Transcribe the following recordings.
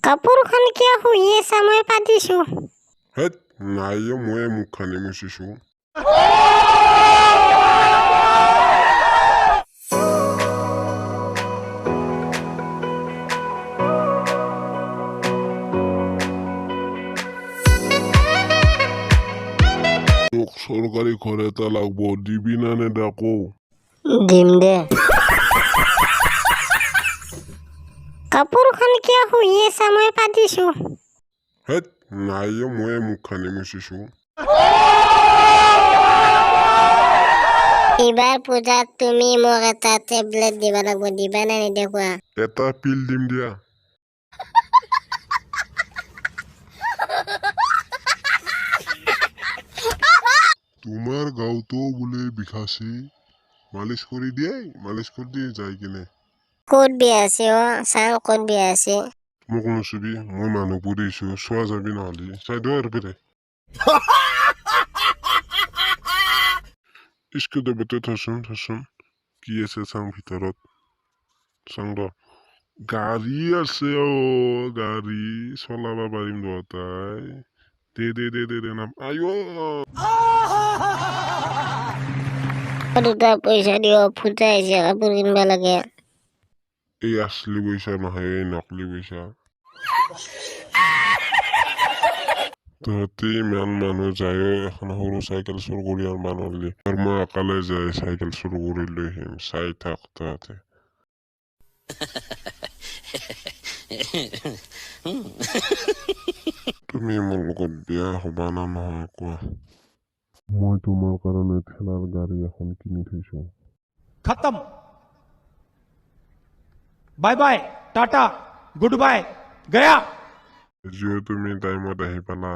কাপোৰখন কিয় শুহি আছা? মই পাতিছো। হেত, নাই অ, ময়ে মুখখানি মুচিছো। তোক চৰকাৰী ঘৰ এটা লাগব, দিবি না নেদা কৌ? দিম দে। কাপোৰখন কিয় শুহি আছা? মই পাতিছো। হেত, নাই অ, ময়ে মুখখানি মুচিছো। এইবাৰ পূজাত তুমি মোক এটা টেবলেট দিব লাগিব, দিবা নে নিদিয়া কোৱা? এটা পিল দিম দিয়া। তোমাৰ গাঁৱতো বোলে বিষাইছে, মালিচ কৰি দিয়ে, মালিচ কৰি দিয়ে যাই কিনে। ক'ত বিয়া আছে অ? চাওঁ ক'ত বিয়া আছে। মোক নুচুবি, মই মানুহ পুৰিছো, চোৱা যাবি নহ'লে চাই দে আৰু পেৰে ইস্কু দবতে থচোন থচোন, কি আছে চাওঁ ভিতৰত, চাওঁ ৰ। গাড়ী আছে অ, গাড়ী চলাব পাৰিম দুয়োটাই। দে দে দে দে দে নাম আইঅ। দুটা পইচা দিয়, ফুটা আহিছে, কাপোৰ কিনিব লাগে। এই আচলি পইচা নহয়, এই নকলি পইচা। তহঁতে ইমান মানুহ যায়ো এখন সৰু চাইকেল চুৰ কৰি আনবা নোৱাৰিলি, আৰু মই অকলে যাই চাইকেল চুৰ কৰি লৈ আহিম, চাই থাক তহঁতে। তুমি মোৰ লগত বিয়া হ'বা না নহয় কোৱা? মই তোমাৰ কাৰণে ঠেলাৰ গাড়ী এখন কিনি থৈছো। खत्म, bye bye, tata, good bye, गया। আজিও তুমি টাইমত আহি পালা,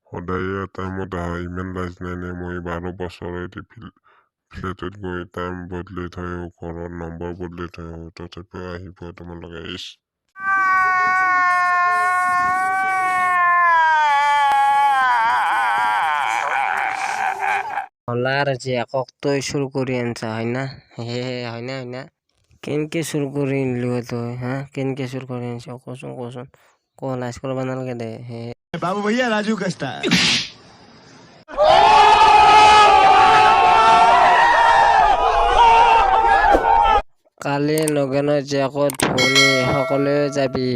সদায়ে টাইমত আহা, ইমান লাজ নাই নে? মই 12 বছৰে ফ্লেটত গৈ টাইম বদলি থৈ আহোঁ, ঘৰত নম্বৰ বদলি থৈ আহোঁ, তথাপিও আহি পোৱা তোমালোকে, ইছ। হলাৰ জীয়েকক তই চুৰ কৰি আনছা, হয় না? হে হয় না, হয় না? কেনকে চুৰ কৰি আনলি অ তই? হা, কেনকে চুৰ কৰি আনছ, কচোন কচোন, ক, লাজ কৰিব নালাগে দে হে। बाबू भैया, राजू का स्टाइल। কালি নগেনৰ জীয়েকৰ ধনী, সকলোৱে যাবি।